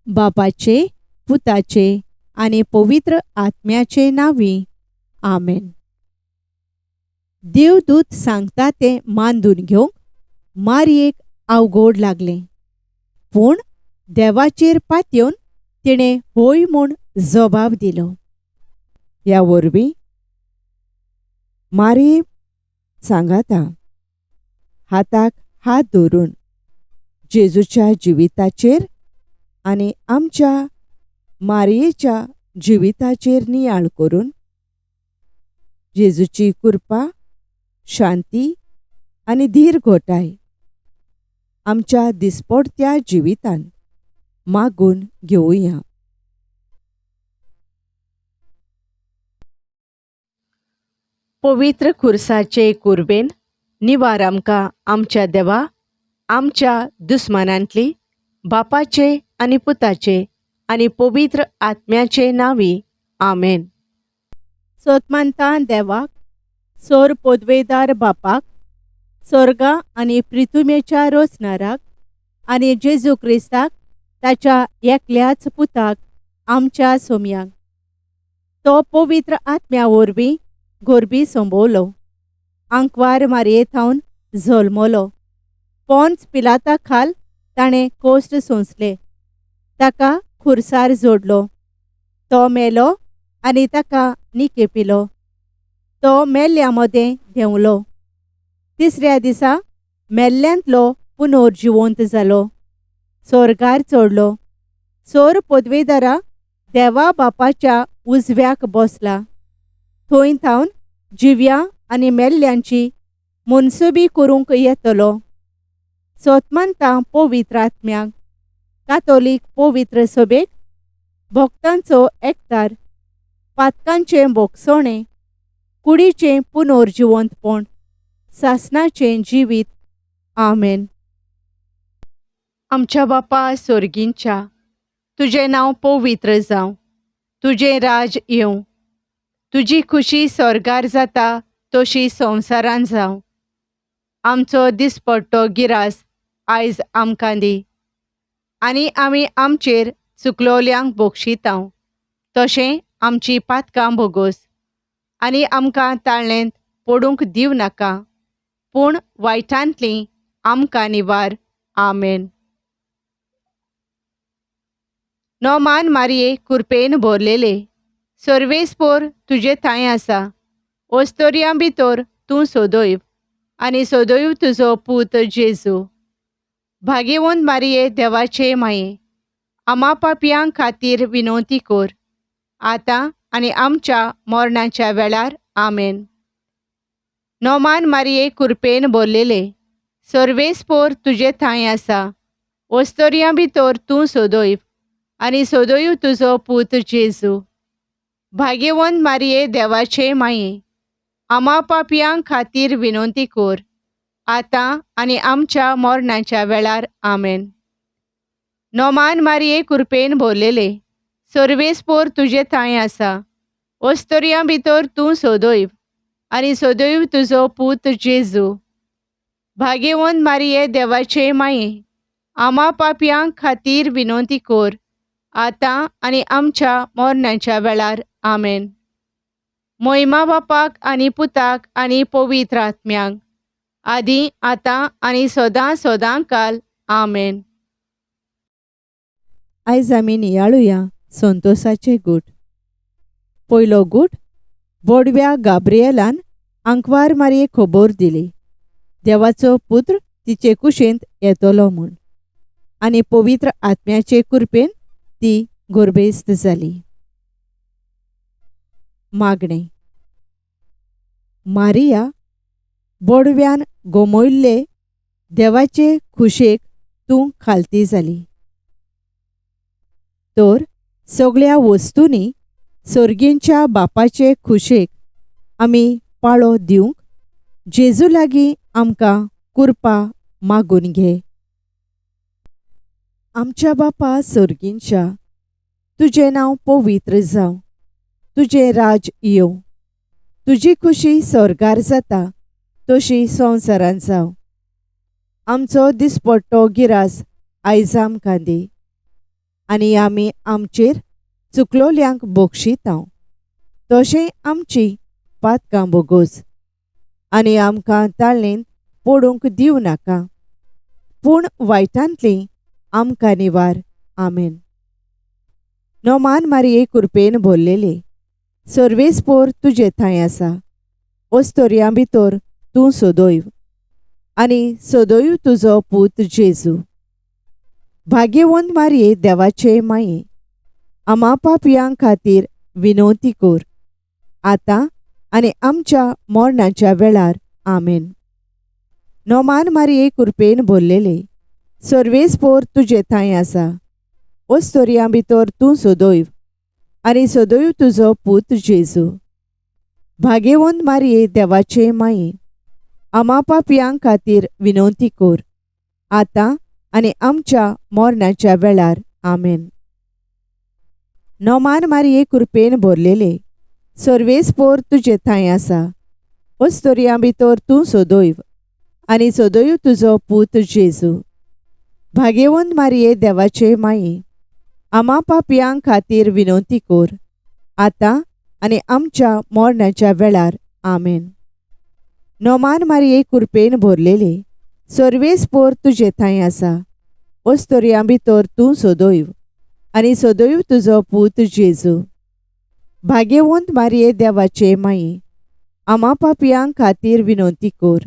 बापाचे, पुताचे आनी पवित्र आत्म्याचे नांवी. आमेन. देवदूत सांगता तें मानून घेवंक मारयेक अवघड लागलें, पूण देवाचेर पातयेवन तिणें होय म्हूण जबाब दिलो. ह्या वरवीं मारये सांगाता हाताक हात धरून जेजूच्या जिविताचेर आनी आमच्या मारयेच्या जिविताचेर नियाळ करून जेजूची कृपा, शांती आनी धीर घोटाय आमच्या दिसपडत्या जिवितांत मागून घेवया. पवित्र खुर्साचे कुर्बेन निवार आमकां आमच्या देवा, आमच्या दुस्मानांतली, बापाचे आनी पुताचे आनी पवित्र आत्म्याचे नांवी. आमेन. सोतमानता देवाक, सोर पोदवेदार बापाक, सोर्गा आनी प्रिथुमेच्या रोचनाराक आनी जेजू क्रिस्ताक ताच्या एकल्याच पुताक आमच्या सोमयांक, तो पवित्र आत्म्या वरवीं गोरबी संबवलो, आंकवार मारये थावन जल्मलो, पोंच पिलाता खाल ताणें कोश्ट सोंसले, ताका खुर्सार जोडलो, तो मेलो आनी ताका निकेपिलो, तो मेल्ल्या मदें देंवलो, तिसऱ्या दिसा मेल्ल्यांतलो पुनर्जिवंत जालो, सोर्गार चडलो, सोर पदवेदारा देवा बापाच्या उजव्याक बसला, थंय थावन जिव्या आनी मेल्ल्यांची मनसुबी करूंक येतलो. सोतमानता पवित्र आत्म्याक, कातोलीक पवित्र सभेक, भक्तांचो एकतार, पातकांचें भोगसणें, कुडीचें पुनर्जिवंतपण, सासणाचें जिवीत. आमेन. आमच्या बापा सोर्गींच्या, तुजें नांव पवित्र जावं, तुजें राज येवं, तुजी खुशी स्वर्गार जाता तशी संवसारान जावं. आमचो दिसपट्टो गिरास आयज आमकां दी आनी आमी आमचेर चुकलोल्यांक बक्षितांव, तशें आमची पातकां भोगोस आनी आमकां ताळ्ळेंत पडूंक दिवं नाका, पूण वायटांतली आमकां निवार. आमेन. नोमान मारये कुरपेन भरलेले, सर्वेस्पोर तुजे थांय आसा, ओस्तोरयां भितर तूं सोदयव आनी सोदयव तुजो पूत जेजू. भाग्यवंत मारये देवाचे माये, आमा पापयां खातीर विनवती कर, आतां आनी आमच्या मरणाच्या वेळार. आमेन. नोमान मारये कुरपेन भरलेले, सर्वेस्पोर तुजे थांय आसा, ओस्तोरयां भितर तूं सोदयव आनी सोदयव तुजो पूत जेजू. भाग्यवंत मारये देवाचे माये, आमा पापयां खातीर विनवती कर, आतां आनी आमच्या मरणाच्या वेळार. आमेन. नोमान मारये कुरपेन भरलेले, सर्वेस्पोर तुजे थांय आसा, ओस्तोरयां भितर तूं सोदयव आनी सोदयव तुजो पूत जेजू. भाग्यवंत मारये देवाचे माये, आमा पापयां खातीर विनवती कर, आतां आनी आमच्या मरणाच्या वेळार. आमेन. मोहिमा बापाक आनी पुताक आनी पवित्र आत्म्याक, आदी आतां आनी सदां सदां काल. आमेन. आयज आमी नियाळुया संतोसाचे गूट. पयलो गूट, बोडव्या गाब्रिएलान आंकवार मारयेक खबर दिली, देवाचो पुत्र तिचे कुशेंत येतलो म्हूण, आनी पवित्र आत्म्याचे कृपेन ती गर्भेस्त जाली. मागणें. मारिया, बोडव्यान गोमयल्ले देवाचे खुशेक तूं खालती जाली, तर सगळ्या वस्तूंनी सर्गींच्या बापाचे खुशेक आमी पाळो दिवंक जेजू लागीं आमकां कृपा मागून घे. आमच्या बापा सर्गींच्या, तुजें नांव पवित्र जावं, तुजें राज येवं, तुजी खुशी स्वर्गार जाता तशी संवसारांत जावं. आमचो दिसपट्टो गिरास आयज आमकां दी आनी आमी आमचेर चुकलोल्यांक बोगशितांव तशें आमची पातकां बोगोस आनी आमकां ताळेंत पडूंक दिवं नाका पूण वायटांतली आमकां निवार. आमेन. नोमान मारये कुरपेन भरलेले सर्वेस्पोर तुजे थंय आसा ओस्तोरयां भितर तूं सदैव आनी सदैव तुजो पूत जेजू. भाग्यवंत मारये देवाचे माये आमा पापयां खातीर विनवती कर आतां आनी आमच्या मरणाच्या वेळार. आमेन. नोमान मारये कुरपेन भरलेले सर्वेस्पोर तुजे थंय आसा ओस्तोरयां भितर तूं सदैव आनी सदैव तुजो पूत जेजू. भाग्यवंत मारये देवाचे माये आमा पापयां खातीर विनवती कर आतां आनी आमच्या मरणाच्या वेळार. आमेन. नोमान मारये कुरपेन भरलेले सर्वेस्पोर तुजे थंय आसा ओस्तोरयां भितर तूं सदैव आनी सदैव तुजो पूत जेजू. भाग्यवंत मारये देवाचे माये आमा पापयां खातीर विनवती कर आतां आनी आमच्या मरणाच्या वेळार. आमेन. नोमान मारये कुरपेन भरलेले सर्वेस्पोर तुजे थंय आसा ओस्तोरयां भितर तूं सदैव आनी सदैव तुजो पूत जेजू. भाग्यवंत मारये देवाचे माये आमा पापयां खातीर विनवती कर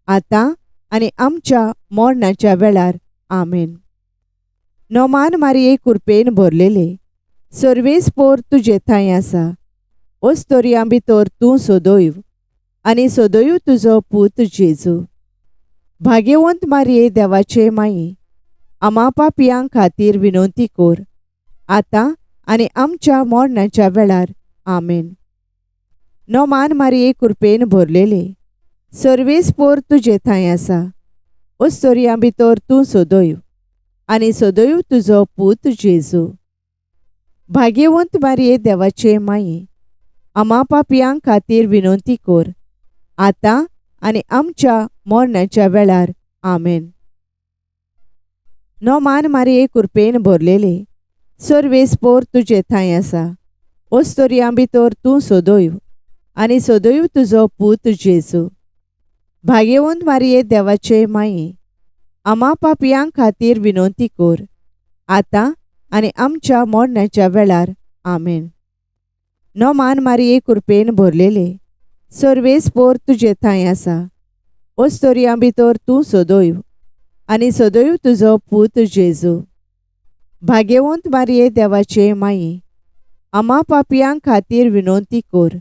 आतां आनी आमच्या मरणाच्या वेळार. आमेन. नोमान मारये कुरपेन भरलेले सर्वेस्पोर तुजे थंय आसा ओस्तोरयां भितर तूं सदैव आनी सदैव तुजो पूत जेजू. भाग्यवंत मारये देवाचे माये आमा पापयां खातीर विनवती कर आतां आनी आमच्या मरणाच्या वेळार. आमेन. नोमान मारये कुरपेन भरलेले सर्वेस्पोर तुजे थंय आसा ओस्तोरयां भितर तूं सदैव आनी सदैव तुजो पूत जेजू. भाग्यवंत मारये देवाचे माये आमा पापयां खातीर विनवती कर आतां आनी आमच्या मरणाच्या वेळार. आमेन. नोमान मारये कुरपेन भरलेले सर्वेस्पोर तुजे थंय आसा ओस्तोरयां भितर तूं सदैव आनी सदैव तुजो पूत जेजू. भाग्यवंत मारये देवाचे माये आमा पापयां खातीर विनवती कर आतां आनी आमच्या मरणाच्या वेळार. आमेन. नोमान मारये कुरपेन भरलेले सर्वेस्पोर तुजे थंय आसा ओस्तोरयां भितर तूं सदैव आनी सदैव तुजो पूत जेजू. भाग्यवंत मारये देवाचे माये आमा पापयां खातीर विनवती कर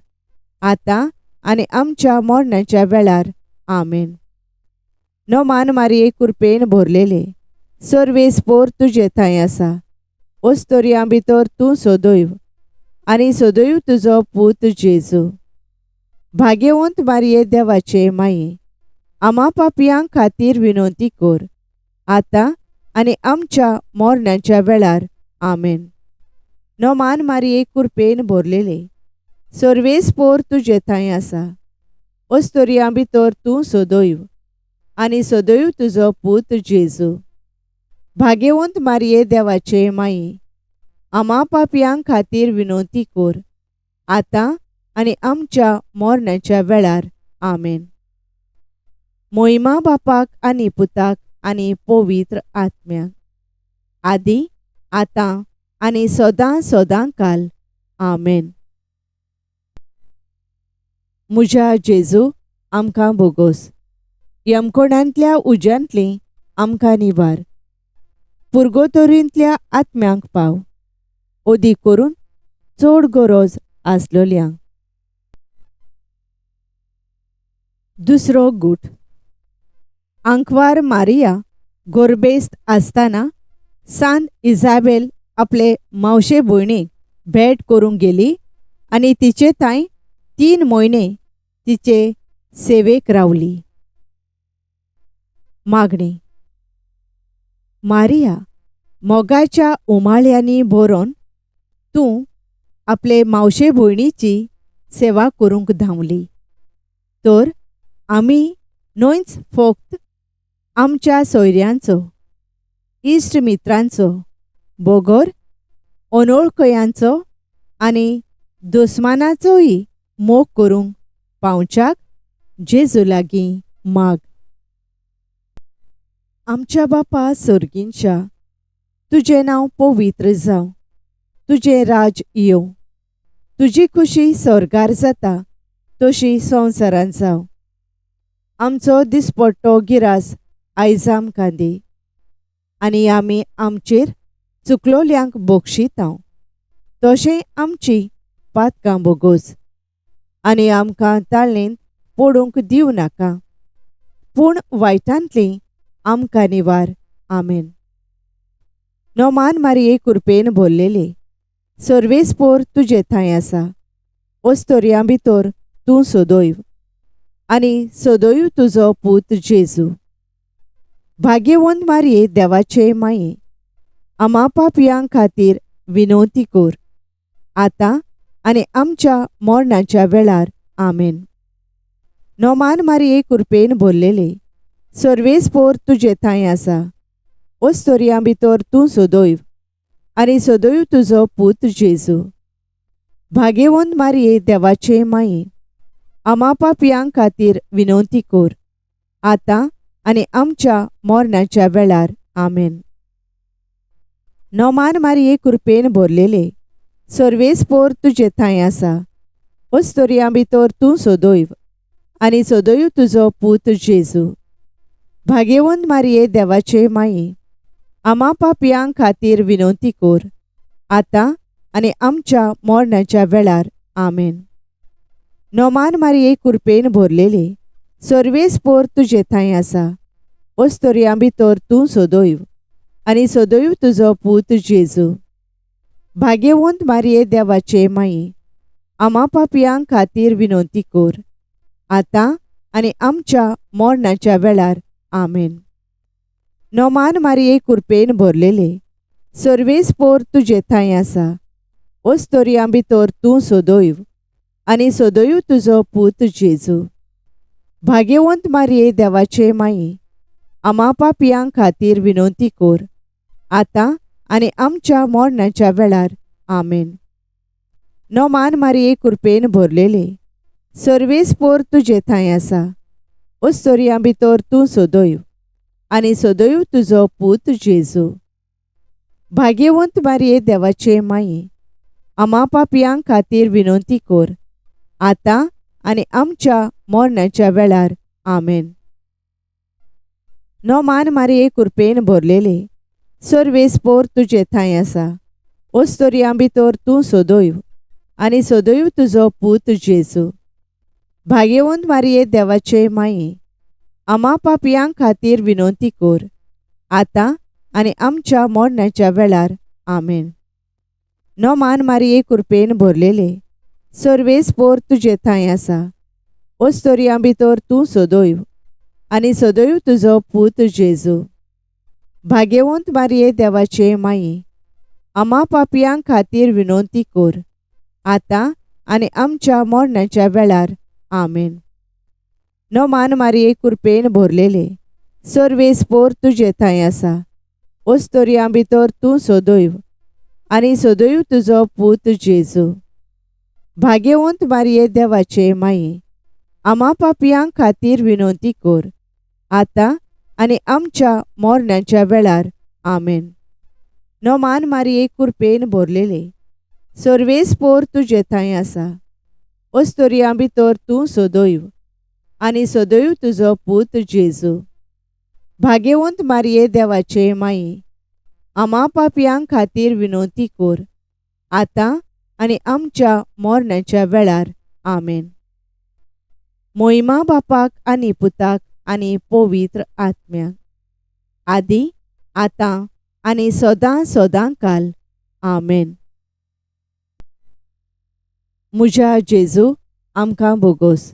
आतां आनी आमच्या मरणाच्या वेळार. आमेन. नोमान मारये कुरपेन भरलेले सर्वेस्पोर तुजे थंय आसा ओस्तोरयां भितर तूं सदैव आनी सदैव तुजो पूत जेजू. भाग्यवंत मारये देवाचे माये आमा पापयां खातीर विनवती कर आतां आनी आमच्या मरणाच्या वेळार. आमेन. नोमान मारये कुरपेन भरलेले सर्वेस्पोर तुजे थंय आसा ओस्तोरयां भितर तूं सदैव आनी सदैव तुजो पूत जेजू. भाग्यवंत मारये देवाचे माये आमा पापयां खातीर विनवती कर आतां आनी आमच्या मरणाच्या वेळार. आमेन. मोहिमा बापाक आनी पुताक आनी पवित्र आत्म्याक, आदी आतां आनी सदां सदां काल. आमेन. म्हज्या जेजू आमकां बोगोस यमकोणांतल्या उज्यांतली आमकां निवार पुर्गोतोरींतल्या आत्म्यांक पाव ओदी करून चड गरज आसलोल्यांक. दुसरो गूट. आंकवार मारिया गोरबेस्त आसतना सांत इजाबेल आपले मावशे भयणीक भेट करूंक गेली आनी तिचे थंय 3 म्हयने तिचे सेवेक रावली. मागणी. मारिया मोगाच्या उमाळ्यांनी भरून तूं आपले मावशे भयणीची सेवा करूंक धांवली तर आमी न्हयच फक्त आमच्या सोयऱ्यांचो, इश्ट मित्रांचो बोगोर अनोळखयांचो आनी दुस्मानाचोय मोग करूंक पावच्याक जेजू लागीं माग. आमच्या बापा सर्गींच्या, तुजें नांव पवित्र जावं, तुजें राज येवं, तुजी खुशी स्वर्गार जाता तशी संवसारांत जावं. आमचो दिसपट्टो गिरास आयज आमकां दी आनी आमी आमचेर चुकलोल्यांक बक्षितांव तशें आमची पातकां बोगोस आनी आमकां ताळेंत पडूंक दिवं नाका, पूण वायटांतली आमकां निवार. आमेन. नोमान मारिये कुरपेन भरलेले, सर्वेस्पोर तुजे थंय आसा, ओस्तोरयां भितर तूं सदैव आनी सदैव तुजो पूत जेजू. भाग्यवंत मारिये देवाचे माये, आमा पापयां खातीर विनवती कर, आतां आनी आमच्या मरणाच्या वेळार. आमेन. नोमान मारिये कुरपेन भरलेले, सर्वेस्पोर तुजे थंय आसा, ओस्तोरयां भितर तूं सदैव आनी सदैव तुजो पूत जेजू. भाग्यवंत मारिये देवाचे माये, आमा पापयां खातीर विनवती कर, आतां आनी आमच्या मरणाच्या वेळार. आमेन. नोमान मारिये कुरपेन भरलेले, सर्वेस्पोर तुजे थंय आसा, ओस्तोरयां भितर तूं सदैव आनी सदैव तुजो पूत जेजू. भाग्यवंत मारिये देवाचे माये, आमा पापयां खातीर विनवती कर, आतां आनी आमच्या मरणाच्या वेळार. आमेन. नोमान मारिये कुरपेन भरलेले, सर्वेस्पोर तुजे थंय आसा, ओस्तोरयां भितर तूं सदैव आनी सदैव तुजो पूत जेजू. भाग्यवंत मारिये देवाचे माये, आमा पापयां खातीर विनवती कर, आतां आनी आमच्या मरणाच्या वेळार. आमेन. नोमान मारिये कुरपेन भरलेले, सर्वेस्पोर तुजे थंय आसा, ओस्तोरयां भितर तूं सदैव आनी सदैव तुजो पूत जेजू. भाग्यवंत मारिये देवाचे माये, आमा पापयां खातीर विनवती कर, आतां आनी आमच्या मरणाच्या वेळार. आमेन. नोमान मारिये कुरपेन भरलेले, सर्वेस्पोर तुजे थंय आसा, ओस्तोरयां भितर तूं सदैव आनी सदैव तुजो पूत जेजू. भाग्यवंत मारिये देवाचे माये, आमा पापयां खातीर विनवती कर, आतां आनी आमच्या मरणाच्या वेळार. आमेन. नोमान मारिये कुरपेन भरलेले, सर्वेस्पोर तुजे थंय आसा, ओस्तोरयां भितर तूं सदैव आनी सदैव तुजो पूत जेजू. भाग्यवंत मारिये देवाचे माये, आमा पापयां खातीर विनवती कर, आतां आनी आमच्या मरणाच्या वेळार. आमेन. नोमान मारिये कुरपेन भरलेले, सर्वेस्पोर तुजे थंय आसा, ओस्तोरयां भितर तूं सदैव आनी सदैव तुजो पूत जेजू. भाग्यवंत मारिये देवाचे माये, आमा पापयां खातीर विनवती कर, आतां आनी आमच्या मरणाच्या वेळार. आमेन. नोमान मारिये कुरपेन भरलेले, सर्वेस्पोर तुजे थंय आसा, ओस्तोरयां भितर तूं सदैव आनी सदैव तुजो पूत जेजू. भाग्यवंत मारिये देवाचे माये, आमा पापयां खातीर विनवती कर, आतां आनी आमच्या मरणाच्या वेळार. आमेन. नोमान मारिये कुरपेन भरलेले, सर्वेस्पोर तुजे थंय आसा, ओस्तोरयां भितर तूं सदैव आनी सदैव तुजो पूत जेजू. भाग्यवंत मारिये देवाचे माये, आमा पापयां खातीर विनवती कर, आतां आनी आमच्या मरणाच्या वेळार. आमेन. मोहिमा बापाक आनी पुताक आनी पवित्र आत्म्याक, आदी आतां आनी सदां सदां काल. आमेन. म्हज्या जेजू, आमकां बोगोस,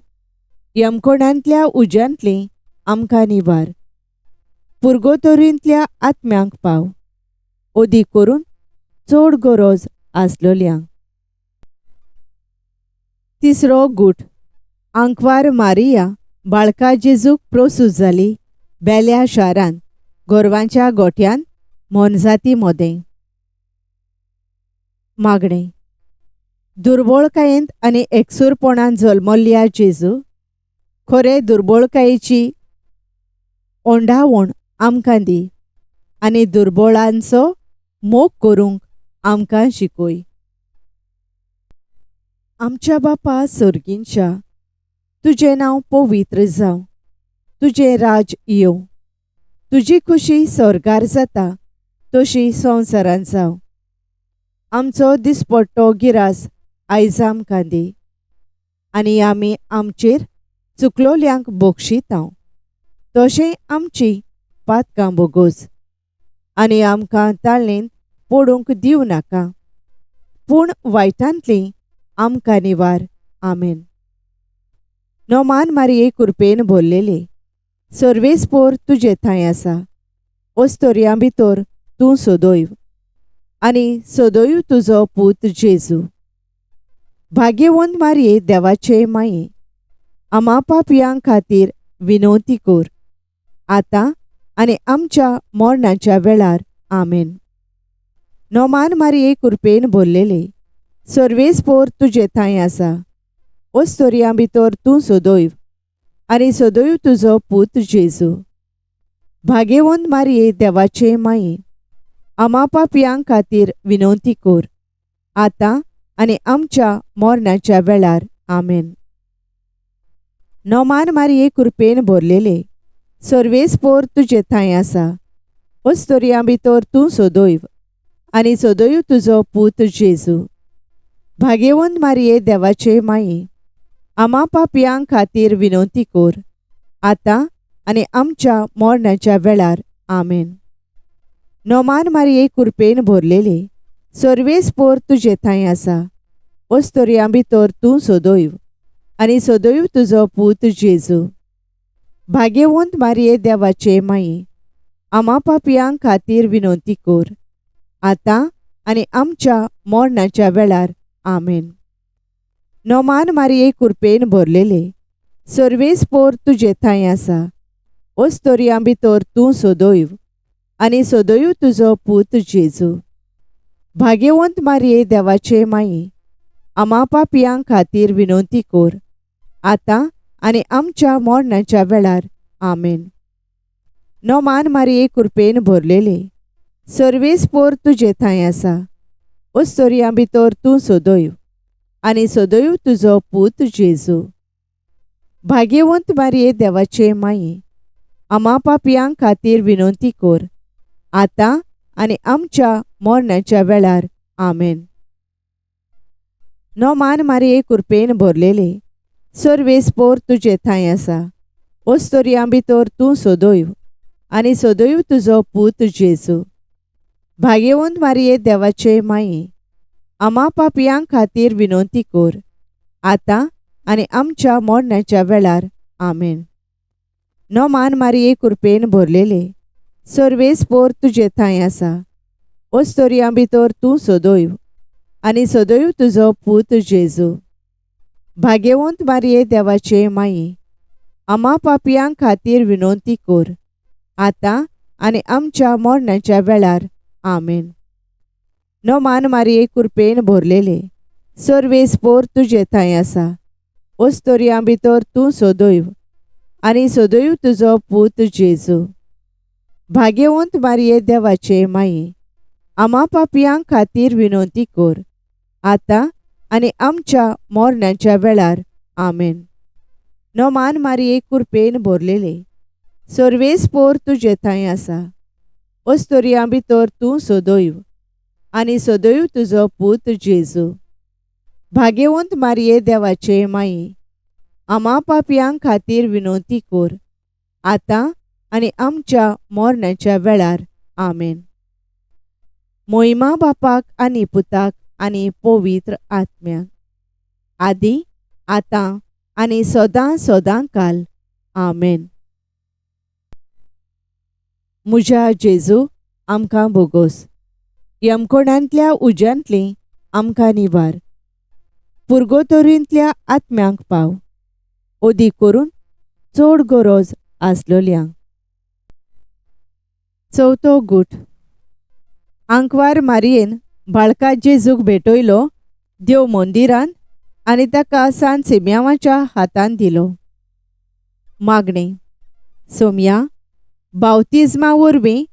यमकोणांतल्या उज्यांतली आमकां निवार, पुर्गोतोरींतल्या आत्म्यांक पाव, अदीक करून चड गरज आसलोल्यांक. तिसरो गूट. आंकवार मारिया बाळका जेजूक प्रोसूत जाली बेल्या शारांत गोरवांच्या गोठ्यांत मोनजाती मोदें. मागणें. दुर्बळकायेंत आनी एकसूरपणान जल्मल्ल्या जेजू, खरे दुर्बळकायेची ओंडावण आमकां दी आनी दुर्बळांचो मोग करूंक आमकां शिकय. आमच्या बापा सर्गींच्या, तुजें नांव पवित्र जावं, तुजें राज येवं, तुजी खुशी स्वर्गार जाता तशी संवसारांत जावं. आमचो दिसपट्टो गिरास आयज आमकां दी आनी आमी आमचेर चुकलोल्यांक बक्षितांव तशें आमची पातकां बोगोस आनी आमकां ताळेंत पडूंक दिवं नाका, पूण वायटांतली आमकां निवार. आमेन. नोमान मारये कुरपेन भरलेले, सर्वेस्पोर तुजे थंय आसा, ओस्तोरयां भितर तूं सदैव आनी सदैव तुजो पूत जेजू. भाग्यवंत मारये देवाचे माये, आमा पापयां खातीर विनवती कर, आतां आनी आमच्या मरणाच्या वेळार. आमेन. नोमान मारये कुरपेन भरलेले, सर्वेस्पोर तुजे थंय आसा, ओस्तोरयां भितर तूं सदैव आनी सदैव तुजो पूत जेजू. भाग्यवंत मारये देवाचे माये, आमा पापयां खातीर विनवती कर, आतां आनी आमच्या मरणाच्या वेळार. आमेन. नोमान मारये कुरपेन भरलेले, सर्वेस्पोर तुजे थंय आसा, ओस्तोरयां भितर तूं सदैव आनी सदैव तुजो पूत जेजू. भाग्यवंत मारये देवाचे माये, आमा पापयां खातीर विनवती कर, आतां आनी आमच्या मरणाच्या वेळार. आमेन. नोमान मारये कुरपेन भरलेले, सर्वेस्पोर तुजे थंय आसा, ओस्तोरयां भितर तूं सदैव आनी सदैव तुजो पूत जेजू. भाग्यवंत मारये देवाचे माये, आमा पापयां खातीर विनवती कर, आतां आनी आमच्या मरणाच्या वेळार. आमेन. नोमान मारये कुरपेन भरलेले, सर्वेस्पोर तुजे थंय आसा, ओस्तोरयां भितर तूं सदैव आनी सदैव तुजो पूत जेजू. भाग्यवंत मारये देवाचे माये, आमा पापयां खातीर विनवती कर, आतां आनी आमच्या मरणाच्या वेळार. आमेन. नोमान मारये कुरपेन भरलेले, सर्वेस्पोर तुजे थंय आसा, ओस्तोरयां भितर तूं सदैव आनी सदैव तुजो पूत जेजू. भाग्यवंत मारये देवाचे माये, आमा पापयां खातीर विनवती कर, आतां आनी आमच्या मरणाच्या वेळार. आमेन. नोमान मारये कुरपेन भरलेले, सर्वेस्पोर तुजे थंय आसा, ओस्तोरयां भितर तूं सदैव आनी सदैव तुजो पूत जेजू. भाग्यवंत मारये देवाचे माये, आमा पापयां खातीर विनवती कर, आतां आनी आमच्या मरणाच्या वेळार. आमेन. नोमान मारये कुरपेन भरलेले, सर्वेस्पोर तुजे थंय आसा, ओस्तोरयां भितर तूं सदैव आनी सदैव तुजो पूत जेजू. भाग्यवंत मारये देवाचे माये, आमा पापयां खातीर विनवती कर, आतां आनी आमच्या मरणाच्या वेळार. आमेन. नोमान मारये कुरपेन भरलेले, सर्वेस्पोर तुजे थंय आसा, ओस्तोरयां भितर तूं सदैव आनी सदैव तुजो पूत जेजू. भाग्यवंत मारये देवाचे माये, आमा पापयां खातीर विनवती कर, आतां आनी आमच्या मरणाच्या वेळार. आमेन. नोमान मारये कुरपेन भरलेले, सर्वेस्पोर तुजे थंय आसा, ओस्तोरयां भितर तूं सदैव आनी सदैव तुजो पूत जेजू. भाग्यवंत मारये देवाचे माये, आमा पापयां खातीर विनवती कर, आतां आनी आमच्या मरणाच्या वेळार. आमेन. मोहिमा बापाक आनी पुताक आनी पवित्र आत्म्याक, आदी आतां आनी सदां सदां काल. आमेन. म्हज्या जेजू, आमकां बोगोस, यमकोणांतल्या उज्यांतली आमकां निवार, पुर्गोतोरींतल्या आत्म्यांक पाव, ओदी करून चड गरज आसलोल्यांक. चवथो गूट. आंकवार मारयेन बाळका जेजूक भेटयलो देव मंदिरांत आनी ताका सान सिम्यांवाच्या हातान दिलो. मागणें. सोमया, बावतिज्मा वरवीं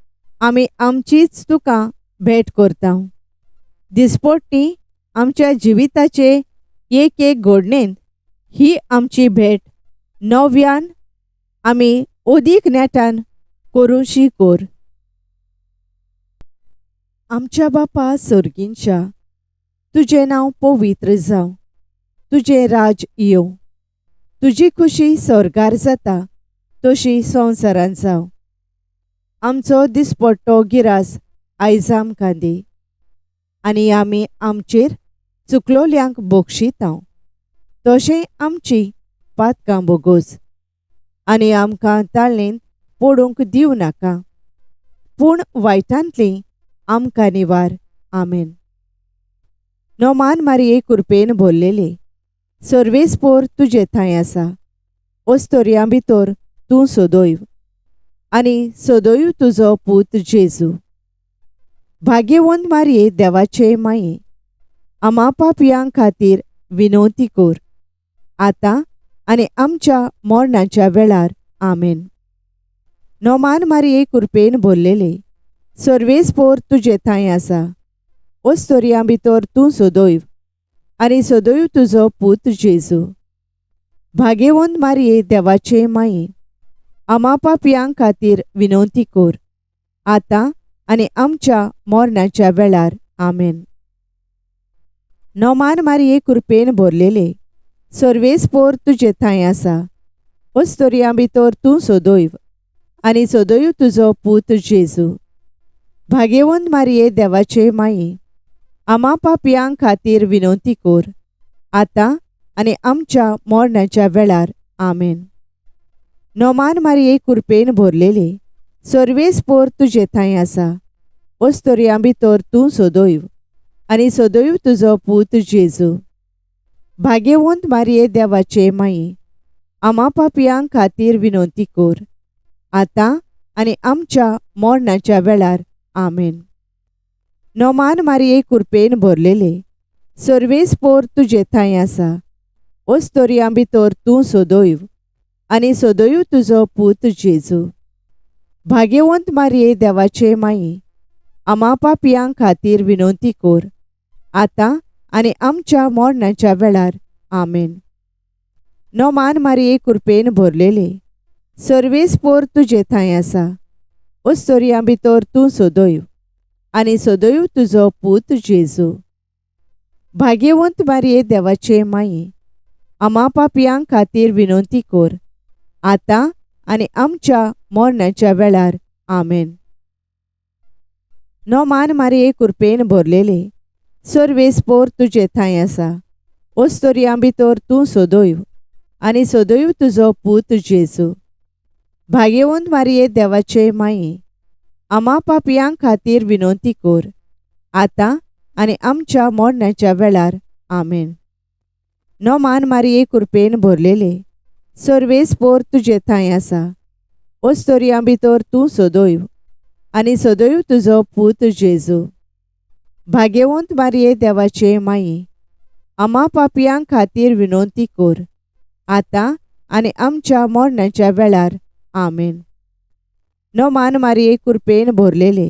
आमी आमचीच तुका भेट करता. दिसपट्टी आमच्या जिविताचे एक एक घडणेंत ही आमची भेट नव्यान आमी अदीक नेटान करूंशी कर. आमच्या बापा सर्गींच्या, तुजें नांव पवित्र जावं, तुजें राज येवं, तुजी खुशी स्वर्गार जाता तशी संवसारांत जावं. आमचो दिसपट्टो गिरास आयज आमकां दी आनी आमी आमचेर चुकलोल्यांक बक्षितांव तशें आमची पातकां बोगोस आनी आमकां ताळेंत पडूंक दिवं नाका, पूण वायटांतली आमकां निवार. आमेन. नोमान मारये कुरपेन भरलेले, सर्वेस्पोर तुजे थंय आसा, ओस्तोरयां भितर तूं सदैव आनी सदैव तुजो पूत जेजू. भाग्यवंत मारये देवाचे माये, आमा पापयां खातीर विनवती कर, आतां आनी आमच्या मरणाच्या वेळार. आमेन. नोमान मारये कुरपेन भरलेले, सर्वेस्पोर तुजे थंय आसा, ओस्तोरयां भितर तूं सदैव आनी सदैव तुजो पूत जेजू. भाग्यवंत मारये देवाचे माये, आमा पापयां खातीर विनवती कर, आतां आनी आमच्या मरणाच्या वेळार. आमेन. नोमान मारये कुरपेन भरलेले, सर्वेस्पोर तुजे थंय आसा, ओस्तोरयां भितर तूं सदैव आनी सदैव तुजो पूत जेजू. भाग्यवंत मारये देवाचे माये, आमा पापयां खातीर विनवती कर, आतां आनी आमच्या मरणाच्या वेळार. आमेन. नोमान मारये कुरपेन भरलेले, सर्वेस्पोर तुजे थंय आसा, ओस्तोरयां भितर तूं सदैव आनी सदैव तुजो पूत जेजू. भाग्यवंत मारये देवाचे माये, आमा पापयां खातीर विनवती कर, आतां आनी आमच्या मरणाच्या वेळार. आमेन. नोमान मारये कुरपेन भरलेले, सर्वेस्पोर तुजे थंय आसा, ओस्तोरयां भितर तूं सदैव आनी सदैव तुजो पूत जेजू. भाग्यवंत मारये देवाचे माये, आमा पापयां खातीर विनवती कर, आतां आनी आमच्या मरणाच्या वेळार. आमेन. नोमान मारये कुरपेन भरलेले, सर्वेस्पोर तुजे थंय आसा, ओस्तोरयां भितर तूं सदैव आनी सदैव तुजो पूत जेजू. भाग्यवंत मारये देवाचे माये, आमा पापयां खातीर विनवती कर, आतां आनी आमच्या मरणाच्या वेळार. आमेन. नोमान मारये कुरपेन भरलेले, सर्वेस्पोर तुजे थंय आसा, ओस्तोरयां भितर तूं सदैव आनी सदैव तुजो पूत जेजू. भाग्यवंत मारये देवाचे माये, आमा पापयां खातीर विनवती कर, आतां आनी आमच्या मरणाच्या वेळार. आमेन. नोमान मारये कुरपेन भरलेले, सर्वेस्पोर तुजे थंय आसा, ओस्तोरयां भितर तूं सदैव आनी सदैव तुजो पूत जेजू. भाग्यवंत मारये देवाचे माये, आमा पापयां खातीर विनवती कर, आतां आनी आमच्या मरणाच्या वेळार. आमेन. नोमान मारये कुरपेन भरलेले,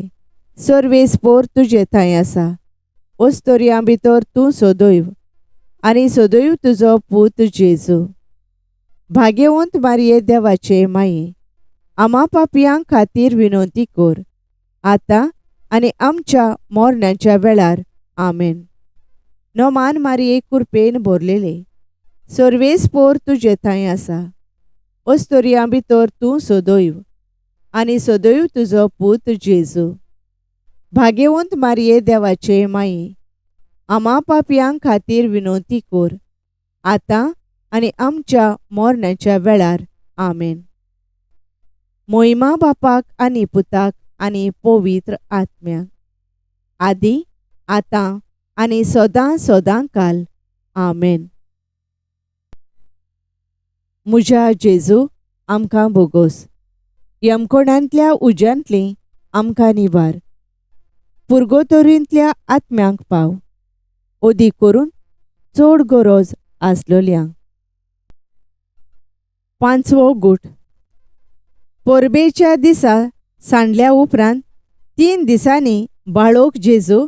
सर्वेस्पोर तुजे थंय आसा, ओस्तोरयां भितर तूं सदैव आनी सदैव तुजो पूत जेजू. भाग्यवंत मारये देवाचे माये, आमा पापयां खातीर विनवती कर, आतां आनी आमच्या मरणाच्या वेळार. आमेन. नोमान मारये कुरपेन भरलेले, सर्वेस्पोर तुजे थंय आसा, ओस्तोरयां भितर तूं सदैव आनी सदैव तुजो पूत जेजू. भाग्यवंत मारये देवाचे माये, आमा पापयां खातीर विनवती कर, आतां आनी आमच्या मरणाच्या वेळार. आमेन. मोहिमा बापाक आनी पुताक आनी पवित्र आत्म्याक, आदी आतां आनी सदां सदां काल. आमेन. म्हज्या जेजू, आमकां बोगोस, यमकोणांतल्या उज्यांतली आमकां निवार, पुर्गोतोरींतल्या आत्म्यांक पाव, अदीक करून चड गरज आसलोल्यांक. पांचवो गूट. परबेच्या दिसा सांडल्या उपरांत 3 दिसांनी बाळोक जेजू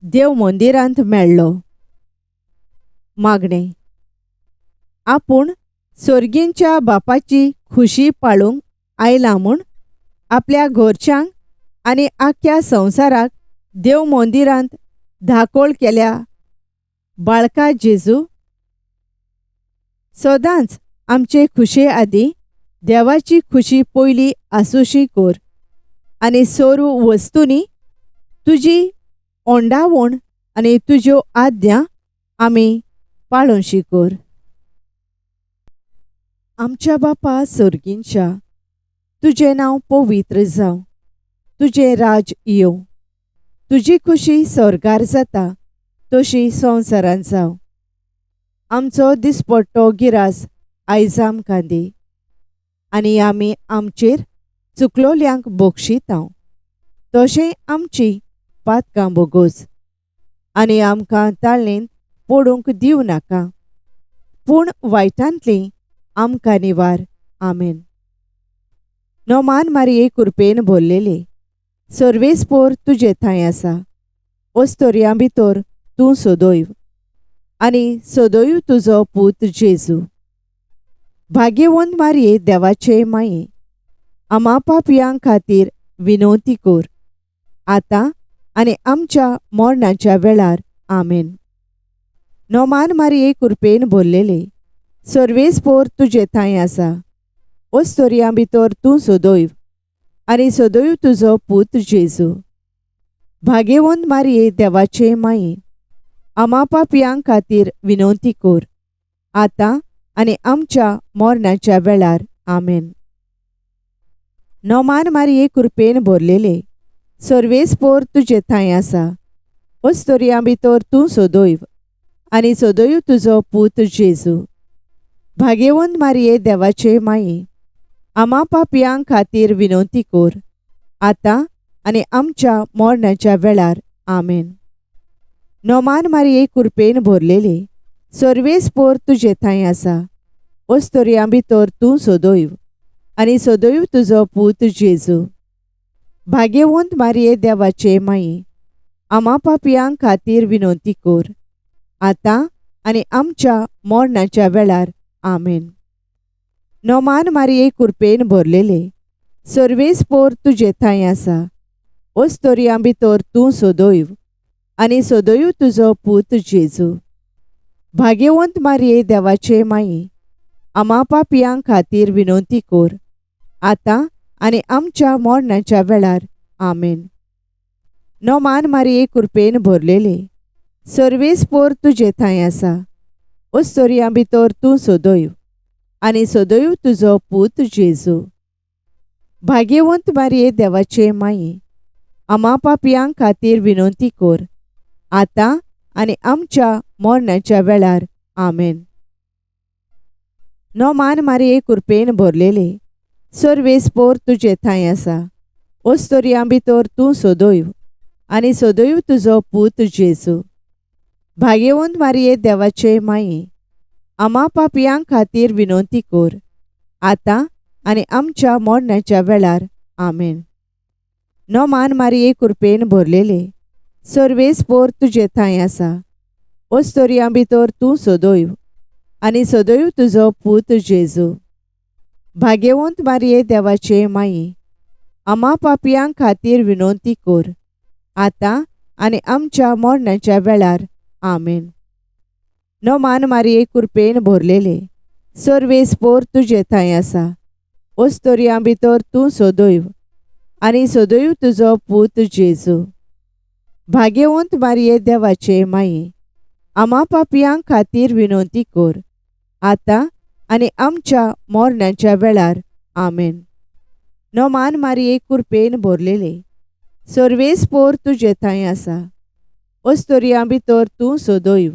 देव मंदिरांत मेळ्ळो. मागणें. आपूण सोर्गींच्या बापाची खुशी पाळूंक आयला म्हूण आपल्या घरच्यांक आनी आख्ख्या संवसाराक देव मंदिरांत धाकोळ केल्या बाळका जेजू, सदांच आमचे खुशे आदी देवाची खुशी पयली आसूशी कर आनी सर्व वस्तूंनी तुजी ओंडावण आनी तुज्यो आज्ञा आमी पाळोशी कर. आमच्या बापा सोर्गींच्या, तुजें नांव पवित्र जावं, तुजें राज येवं, तुजी खुशी स्वर्गार जाता तशी संवसारांत जावं. आमचो दिसपट्टो गिरास आयज आमकां दी आनी आमी आमचेर चुकलोल्यांक बक्षितांव तशें आमची पातकां बोगोज आनी आमकां ताळणेंत पडूंक दिवं नाका, पूण वायटांतली आमकां निवार. आमेन. नोमान मारिये कुरपेन भरलेले, सर्वेस्पोर तुजे थंय आसा, ओस्तोरयां भितर तूं सदैव आनी सदैव तुजो पूत जेजू. भाग्यवंत मारिये देवाचे माये, आमा पापयां खातीर विनवती कर, आतां आनी आमच्या मरणाच्या वेळार. आमेन. नोमान मारिये कुरपेन भरलेले, सर्वेस्पोर तुजे थंय आसा, ओस्तोरयां भितर तूं सदैव आनी सदैव तुजो पूत जेजू. भाग्यवंत मारिये देवाचे माये, आमा पापयां खातीर विनवती कर, आतां आनी आमच्या मरणाच्या वेळार. आमेन. नोमान मारिये कुरपेन भरलेले, सर्वेस्पोर तुजे थंय आसा, ओस्तोरयां भितर तूं सदैव आनी सदैव तुजो पूत जेजू. भाग्यवंत मारिये देवाचे माये, आमा पापयां खातीर विनवती कर, आतां आनी आमच्या मरणाच्या वेळार. आमेन. नोमान मारिये कुरपेन भरलेले, सर्वेस्पोर तुजे थंय आसा, ओस्तोरयां भितर तूं सदैव आनी सदैव तुजो पूत जेजू. भाग्यवंत मारिये देवाचे माये, आमा पापयां खातीर विनवती कर, आतां आनी आमच्या मरणाच्या वेळार. आमेन. नोमान मारिये कुरपेन भरलेले, सर्वेस्पोर तुजे थंय आसा, ओस्तोरयां भितर तूं सदैव आनी सदैव तुजो पूत जेजू. भाग्यवंत मारिये देवाचे माये, आमा पापयां खातीर विनवती कर, आतां आनी आमच्या मरणाच्या वेळार. आमेन. नोमान मारिये कुरपेन भरलेले, सर्वेस्पोर तुजे थंय आसा, ओस्तोरयां भितर तूं सदैव आनी सदैव तुजो पूत जेजू. भाग्यवंत मारिये देवाचे माये, आमा पापयां खातीर विनवती कर, आतां आनी आमच्या मरणाच्या वेळार. आमेन. नोमान मारिये कुरपेन भरलेले, सर्वेस्पोर तुजे थंय आसा, ओस्तोरयां भितर तूं सदैव आनी सदैव तुजो पूत जेजू. भाग्यवंत मारिये देवाचे माये, आमा पापयां खातीर विनवती कर, आतां आनी आमच्या मरणाच्या वेळार. आमेन. नोमान मारिये कुरपेन भरलेले, सर्वेस्पोर तुजे थंय आसा, ओस्तोरयां भितर तूं सदैव आनी सदैव तुजो पूत जेजू. भाग्यवंत मारिये देवाचे माये, आमा पापयां खातीर विनवती कर, आतां आनी आमच्या मरणाच्या वेळार. आमेन. नोमान मारिये कुरपेन भरलेले, सर्वेस्पोर तुजे थंय आसा, ओस्तोरयां भितर तूं सदैव आनी सदैव तुजो पूत जेजू. भाग्यवंत मारिये देवाचे माये, आमा पापयां खातीर विनवती कर, आतां आनी आमच्या मरणाच्या वेळार. आमेन. नोमान मारिये कुरपेन भरलेले, सर्वेस्पोर तुजे थंय आसा, ओस्तोरयां भितर तूं सदैव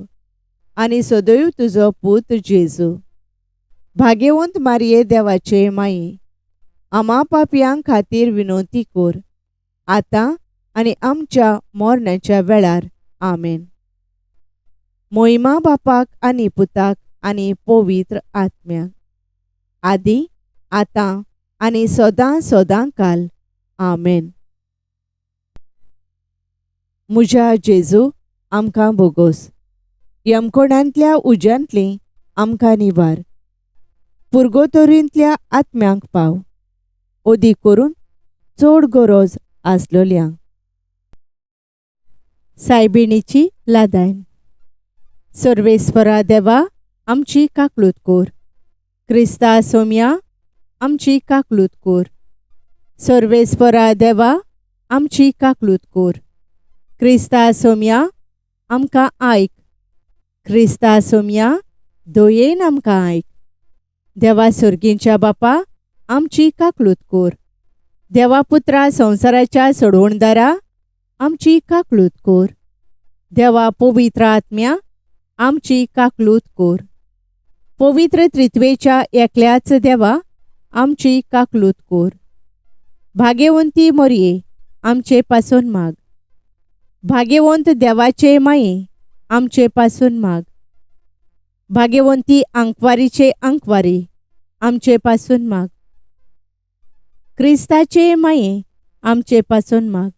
आनी सदैव तुजो पूत जेजू. भाग्यवंत मारिये देवाचे माये, आमा पापयां खातीर विनवती कर, आतां आनी आमच्या मोरण्याच्या वेळार. आमेन. मोहिमा बापाक आनी पुताक आनी पवित्र आत्म्याक, आदी आतां आनी सदां सदां काल. आमेन. म्हज्या जेजू, आमकां बोगोस. यमकोणांतल्या उज्यांतली आमकां निवार. पुर्गोतोरींतल्या आत्म्यांक पाव, ओदी करून चड गरज आसलोल्यांक. सायबिणीची लादायन. सर्वेस्परा देवा, आमची काकलूत कोर. क्रिस्ता सोम्या, आमची काकलूत कोर. सर्वेस्परा देवा, आमची काकलूत कोर. क्रिस्ता सोम्या, आमकां आयक. क्रिस्ता सोम्या, दयेन आमकां आयक. देवा सर्गींच्या बापा, आमची काकलूत कोर. देवा पुत्रा संवसाराच्या सोडवणदारा, आमची काकलूत कोर. देवा पवित्र आत्म्या, आमची काकलूत कोर. पवित्र त्रित्वेच्या एकल्याच देवा, आमची काकलूत कोर. भाग्यवंती मोरये, आमचे पासून माग. भाग्यवंत देवाचे माये, आमचे पासून माग. भाग्यवंती आंकवारीचे आंकवारी, आमचे पासून माग. क्रिस्ताचे माये, आमचे पासून माग.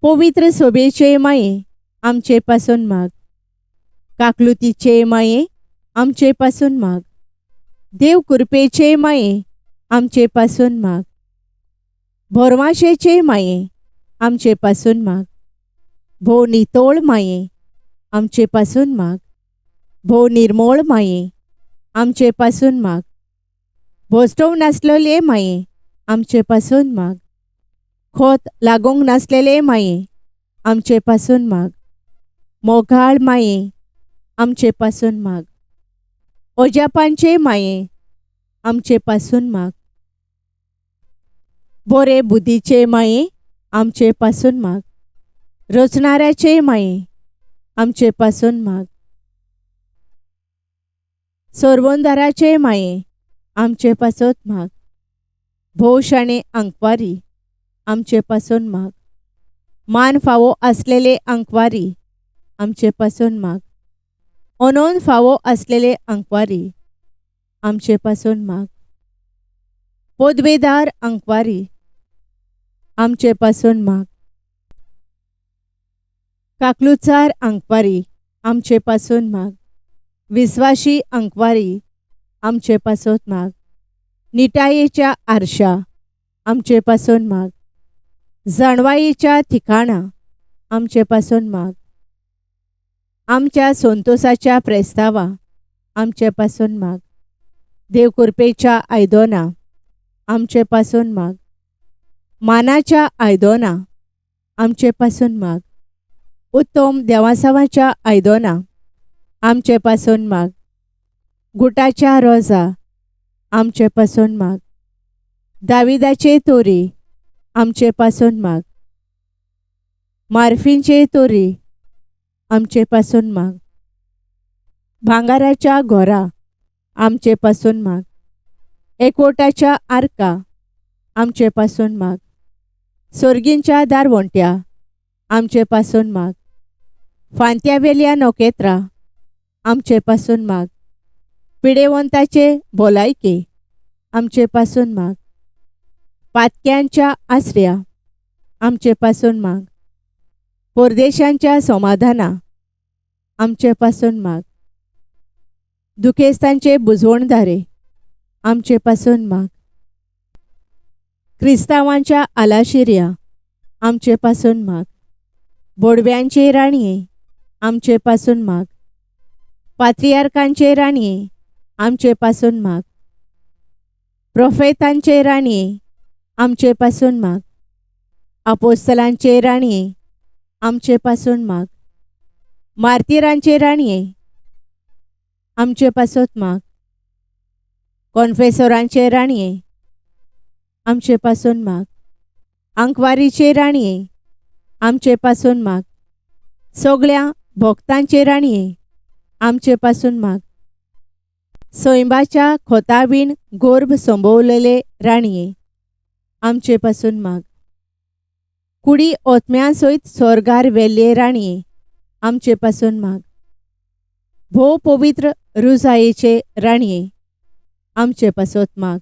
पवित्र सोबेचे माये, आमचे पासून माग. काकलुतीचे माये, आमचे पासून माग. देव कृपेचे माये, आमचे पासून माग. भोरवाशेचे माये, आमचे पासून माग. भोव नितोळ माये, आमचे पासून माग. भोव निर्मोळ माये, आमचे पासून माग. भोसटोव नासलेले माये, आमचे पासून माग. खोत लागूंक नासलेले माये, आमचे पासून माग. मोगाळ माये, आमचे पासून माग. ओजापांचे माये, आमचे पासून माग. बोरे बुद्धीचे माये, आमचे पासून माग. रचणाऱ्याचे माये, आमचे पासून माग. सोरवंदाराचे माये, आमचे पासत माग. भोव शाणे आंकवारी, आमचे पासून माग. मान फावो आसलेले आंकवारी, आमचे पासून माग. अनोन फावो आसलेले आंकवारी, आमचे पासून माग. पदवेदार आंकवारी, आमचे पासून माग. काकलुचार आंकवारी, आमचे पासून माग. विस्वाशी आंकवारी, आमचे पासत माग. निटायेच्या आरशा, आमचे पासून माग. जाणवायेच्या ठिकाणा, आमचे पासून माग. आमच्या संतोसाच्या प्रेस्तावा, आमचे पासून माग. देव कृपेच्या आयदोना, आमचे पासून माग. मानाच्या आयदोना, आमचे पासून माग. उत्तम देवासावाच्या आयदोना, आमचे पासून माग. गुटाच्या रोजा, आमचे पासून माग. दाविदाचे तोरी, आमचे पासून माग. मार्फींचे तोरी, आमचे पासून माग. भांगाराच्या घोरा, आमचे पासून माग. एकवटाच्या आर्का, आमचे पासून माग. सोर्गींच्या दारवंट्या, आमचे पासून माग. फांत्यावेल्या नखेत्रां, आमचे पासून माग. पिडेवंताचे भलायके, आमचे पासून माग. पातक्यांच्या आसऱ्या, आमचे पासून माग. परदेशांच्या समाधाना, आमचे पासून माग. दुखेस्तांचे बुजवणदारे, आमचे पासून माग. क्रिस्तांवांच्या आलाशिऱ्या, आमचे पासून माग. बोडव्यांचे राणये, आमचे पासून माग. पात्रियार्कांचे राणये, आमचे पासून माग. प्रोफेतांचे राणये, आमचे पासून माग. आपोस्तलांचे राणये, आमचे पासून माग. मार्तिरांचे राणये, आमचे पासत माग. कॉन्फेसोरांचे राणये, आमचे पासून माग. आंकवारीचे राणये, आमचे पासून माग. सगळ्या भक्तांचे राणये, आमचे पासून माग. सैंबाच्या खोतावीण गोर्भ संभवलेले राणये, आमचे पासून माग. कुडी ओतम्या सयत सोर्गार वेल्ले राणये आमचे पासून माग. भोव पवित्र रुजायेचे राणये आमचे पासत माग.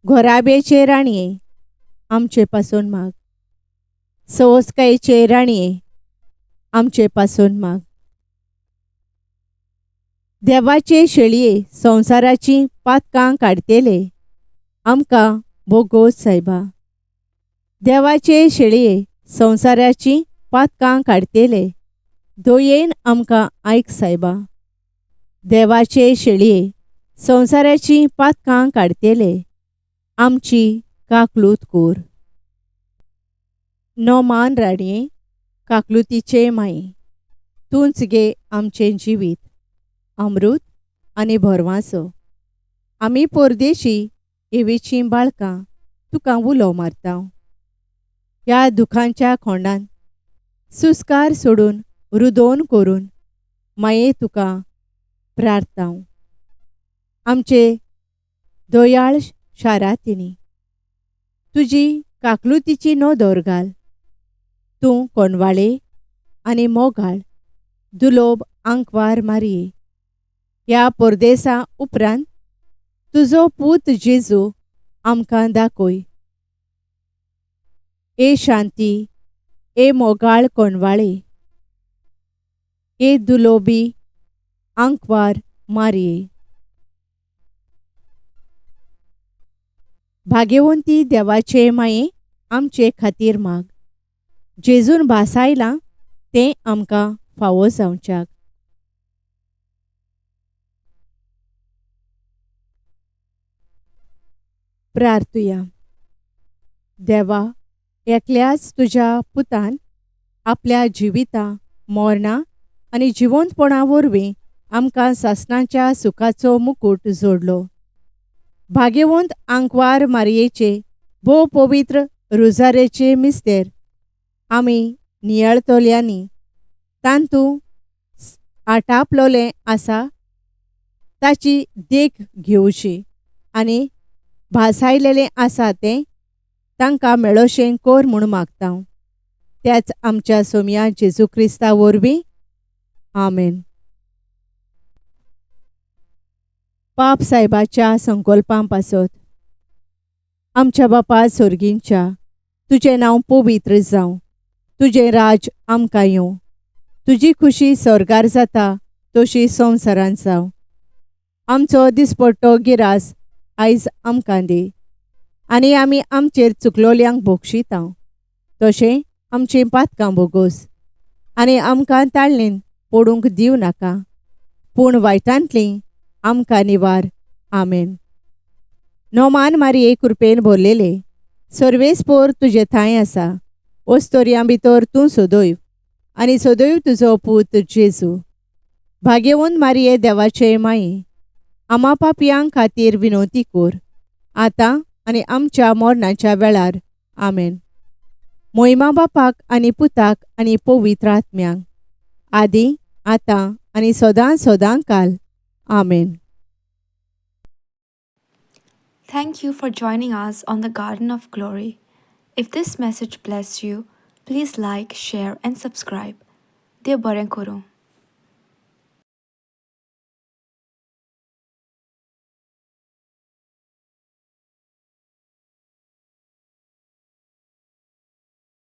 घोराब्याचे राणये आमचे पासून माग. सवस्कायेचे राणये आमचे पासून माग. देवाचे शेळये संवसाराची पातकां काडटेले आमकां भोगोस सायबा. देवाचे शेळये संवसाराची पातकां काडटेले दयेन आमकां आयक सायबा. देवाचे शेळये संवसाराची पातकां काडटेले आमची काकलूत कोर. नोमान राणये काकलुतीचे माये तूंच गे आमचें जिवीत अमृत आनी भरवांसो. आमी परदेशी एवेचीं बाळकां तुका उलो मारता. ह्या दुखांच्या खोंडान सुस्कार सोडून रुदोन करून माये तुका प्रार्थना. आमचे दयाळ शारातिनी तुजी काकलुतीची नदर घाल. तूं कोणवाळे आनी मोगाळ दुलोब आंकवार मारये. ह्या परदेसा उपरांत तुजो पूत जेजू आमकां दाखय. ए शांती, ए मोगाळ कोणवाळे, ए दुलोबी आंकवार मारये. भाग्यवंती देवाचे माये आमचे खातीर माग. जेजून भासायलां तें आमकां फावो जावच्याक. प्रार्थुया. देवा, एकल्याच तुज्या पुतान आपल्या जिविता मरणां आनी जिवंतपणा वरवीं आमकां सासणाच्या सुखाचो मुकूट जोडलो. भाग्यवंत आंकवार मारयेचे भोव पवित्र रुजारेचे मिस्तेर आमी नियाळतल्यांनी तांतू आटापलोलें आसा ताची देख घेवची आनी भासायलेलें आसा तें तांकां मेळोशें कोर म्हूण मागता. त्याच आमच्या सोमया जेजू क्रिस्ता वरवीं. आमेन. पाप सायबाच्या संकल्पां पासत. आमच्या बापा सोर्गींच्या, तुजें नांव पवित्र जावं, तुजें राज आमकां येवं, तुजी खुशी स्वर्गार जाता तशी संवसारांत जावं. आमचो दिसपट्टो गिरास आयज आमकां दी आनी आमी आमचेर चुकलोल्यांक भोगशिता तशें आमचीं पातकां भोगोस आनी आमकां ताळणेन पडूंक दिवं नाका, पूण वायटांतलीं आमकां निवार. आमेन. नोमान मारये कृपेन भरलेले सर्वेस्पोर तुजे थांय आसा. ओस्तोरयां भितर तूं सदैव आनी सदैव तुजो पूत जेजू. भाग्यवंत मारये देवाचे माये आमा पापयां खातीर विनवती कोर आतां आनी आमच्या मरणाच्या वेळार. आमेन. मोहिमा बापाक आनी पुताक आनी पवित्र आत्म्यांक, आदी आतां आनी सदां सदां काल. आमेन. Thank you for joining us on the Garden of Glory. If this message blessed you, please like, share, and subscribe. देव बरें करूं.